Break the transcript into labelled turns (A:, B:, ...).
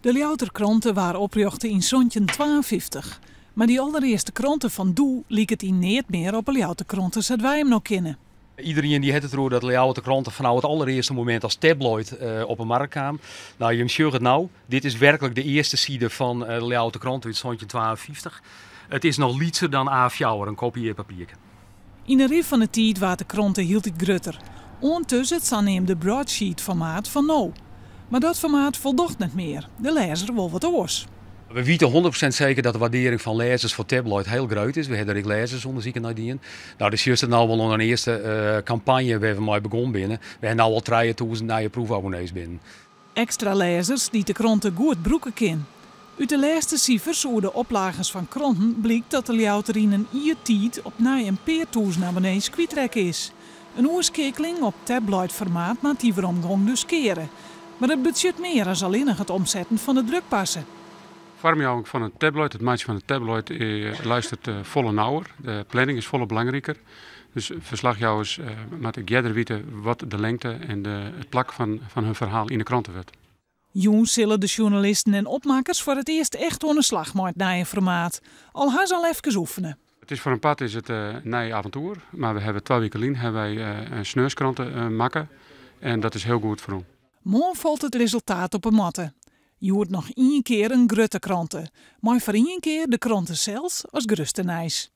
A: De Ljouwerter Krante waard oprjochte yn 1752. Mar dy alderearste krante fan doe liket yn neat mear op 'e Ljouwerter Krante sa't wy him no kenne.
B: Iderien dy hat it deroer dat de Ljouwerter Krante fanôf it alderearste momint as tabloid op 'e markt kaam. No, jim sjogge it no. Dit is werklik de earste side fan de Ljouwerter Krante út 1752. It is noch lytser dan A4, in kopiearpapierke.
A: Yn 'e rin fan 'e tiid waard de krante hieltyd grutter, oant dus it saneamde broadsheet-formaat fan no. Mar dat formaat foldocht net mear, de lêzer wol wat oars.
B: We witte 100% seker dat de waardearring fan lêzers foar tabloid hiel grut is. We hawwe der ek lêzersûndersiken nei dien. No, dus sjochst it no wol oan in earste kampanje wêr't we mei begûn binne. We hawwe no al 3000 nije proefabonnees binnen.
A: Ekstra lêzers dy't de krante goed brûke kin. Ut de lêste sifers oer de oplages fan kranten blykt dat de Ljouwerter yn in jier tiid opnij in pear tûzen abonnees kwytrekke is. In oerskeakeling op tabloidformaat moat dy weromgong dus keare. Mar dat betsjut mear as allinnich it omsetten fan de drukparse.
C: Foarmjouwing fan in tabloid, it meitsjen fan in tabloid, luistert folle nauwer. De planning is folle belangriker. Dus ferslachjouwers moatte ek earder witte wat de lengte en it plak fan hun ferhaal yn de krante wurdt.
A: Jûn sille de sjoernalisten en opmakkers foar it earst echt oan 'e slach mei it nije formaat. Al ha se al efkes oefene.
C: It is foar in part is it in nij aventoer, mar we hawwe twa wike lyn hawwe wy in sneonskrante makke en dat is hiel goed ferrûn.
A: Moarn falt it resultaat op 'e matte. Hjoed noch ien kear in grutte krante, mei foar ien kear de krante sels as grutste nijs.